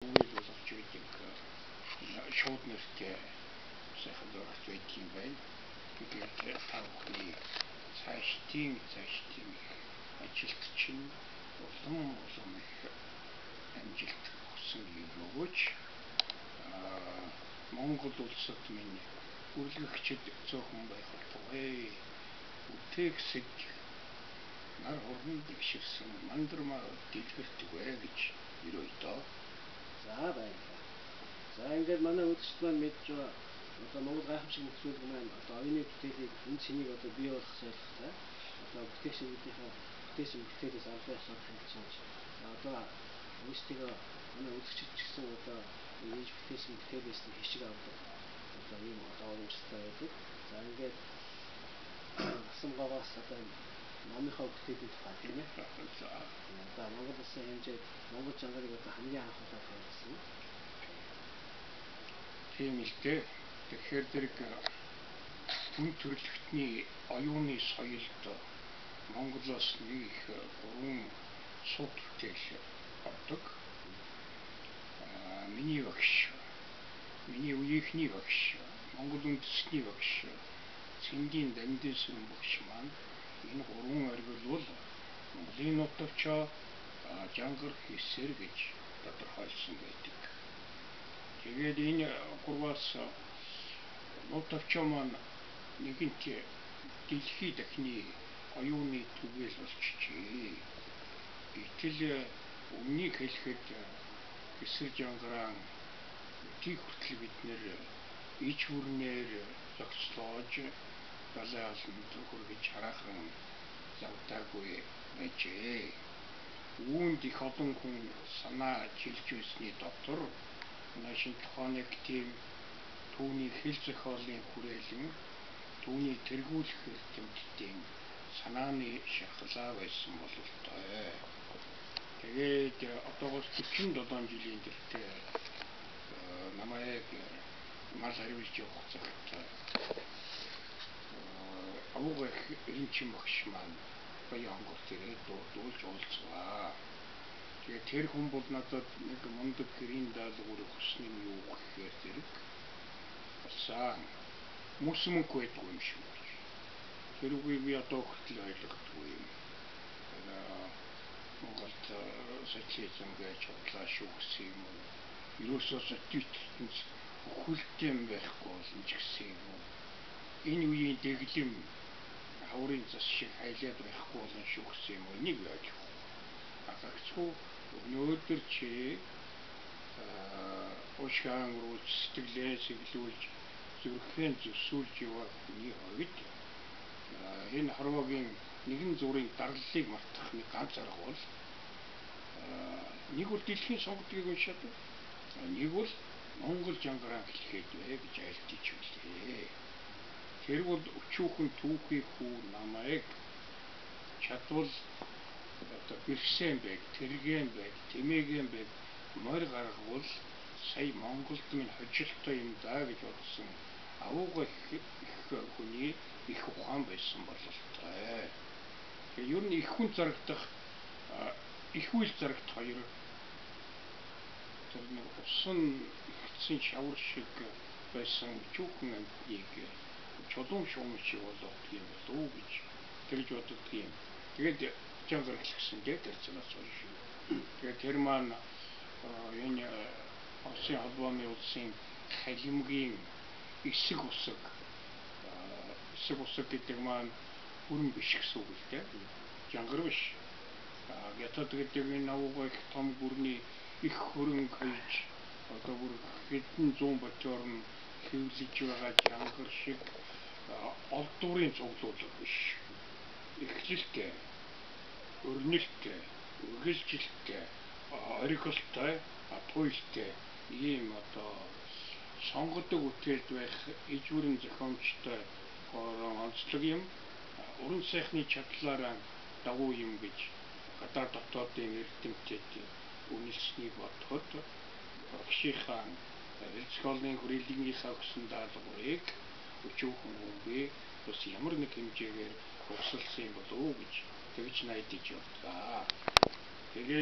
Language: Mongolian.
Үйл болгож байдаг шууд нэртэй сайхан зурагч байдаг юм байна. Тэгээд та бүхний цаашдын их ажилт чинь улам улам их амжилт хүсэн өгөөч. Монгол улсад минь үрлэгчид цөөхөн байх болтугай. Үтээгсэж нар хурдан дэвширсэн мандармаа дэлгэртгвэ гэж өрөөе доо. За, баярлалаа. За, ингээд манай үзэгчид маань мэдж байгаа одоо Монгол гайхамшиг нөхцөл маань одоо оюуны бүтээлийг энэ цэнийг одоо бий болгох зорилготой одоо бүтээгчдийнхээ бүтээсэн бүтээлээс албан ёсоор танилцуулж, одоо өөрсдийгөө манай үзэгчид ч гэсэн одоо хийж бүтээсэн бүтээлээс нь хишиг авдаг одоо ийм одоо урамшилтай байдаг. За, ингээд Асамгоогоос одоо номынхоо бүтээлийн тухай, тийм ээ. За. Одоо Монгол улсын хэмжээд Монгол жангарыг одоо хамгийн анх удаа танилцсан. Тийм л дээ. Тэгэхээр зэрэг хүн төрөлхтний оюуны соёлд Монголоос нэг их гурван суг бүтээл ордог. Миний багш, миний үеийнхний багш, Монгол үндэсний багш, Цэндийн Дамдинсүрэн багш маань энэ гурван оргил бол Монголын нутагчаа жангар хэсэр гэж тодорхойлсон байдаг. Тэгээд энэ гурваас нутагчаа маань нэгэнт дэлхий дахны оюуны түгээл болчихжээ. Гэтэл өмнөнийг хэлэхэд хэсэр жангараа өдий хүртэл бид нэр ич бүрнээр зогслоож далай олонд хүргэж хараахан завтаагүй байжээ. Үүнд их олон хүн санаа чилж байсны дотор манай шинжлэх ухааны академи түүний хэл зохиолын хүрээлэн түүний тэргүүлэх эрдэмтдийн санааны шахлаа байсан бололтой. Тэгээд одоогоос 47 жилийн тэртээ намайг мал хариулж явах цагт овог их Эренчин багш маань Баян-Хонгорт ирээд дуудуулж уулзлаа. Тэгээд тэр хүн бол надад нэг мундаг гэрийн даалгаврыг хүснэ юм юу гэхээр зэрэг болсон. Мөс мөнгө байдгүй юм шиг гэж. Тэр үгийг би одоо хүртэл ойлгодгүй юм. Монголд социализм гэж бодлоо шүү гэсэн юм уу? Ерөөсөө социализм өхөлтэй юм байхгүй болно ч гэсэн юм уу? Энэ үеийн дэглэм хаврын зас шиг хайлаад байхгүй болно шүү гэсэн юм уу? Энийг ойлгохгүй. Гагцхүү өнөөдөр чи уушгаа өнгөрүүлж сэтгэлээ сэглүүлж зүрхээ зүсүүлж яваа хүний хувьд энэ хорвоогийн нэгэн зүрийн дарлалыг мартах нэг ганц арга бол нэг бол дэлхийн сонгодгийг уншаад, нэг бол Монгол жангараа хэлэхэд вэ гэж айлтж билээ. Тэр бол өчүүхэн түүхий хүү намайг чадвал одоо бэрхшээн байг, тэргэн байг, тэмээгэн байг морь гаргавал сая Монголд минь хожилтой юм даа гэж бодсон авууга их хүний их ухаан байсан бололтой. Тэгээ ер нь их хүн зарагдах, их үйл зарагдах хоёр тэр нэг усан ихсэн шавар шиг байсан өчүүхэн амьтныг чулуун шуум шиг болгодог юм болов уу гэж тэгж боддог юм. Тэгээд жангар эхлэхсэн дээр тэр цанаас хойш. Тэгээд тэр маань энэ Оросын холбооны улсын халимгийн эсэг усаг, эсэг усаг гэдэг маань бүрэн биш гэсэн үг л дээ. Жангар биш. Хятад гэдэг энэ авууга их том гүрний их хөрөнгө хаяж одоо бүр хэдэн зуун бодиор нь хэвлэж байгаа жангар шиг олдврын цуглуулга биш. Эхлэлтэй, өрнөлттэй, үргэлжилттэй, оргилтой, туйлтай ийм одоо сонгодог бүтээлд байх ижвэрэн зохиомжтой онцлог юм, уран сайхны чадлаараа дагуу юм гэж гадаад дотоодын эрдэмтэд үнэлснийг бодоход багшийнхаа зохиолын хүрээлэнгийнхаа өгсөн даалгаврыг өчүүхэн хүн би бас ямар нэг хэмжээгээр урсгалсан юм болов уу гэж тэгж найдаж явдаг. Тэгээд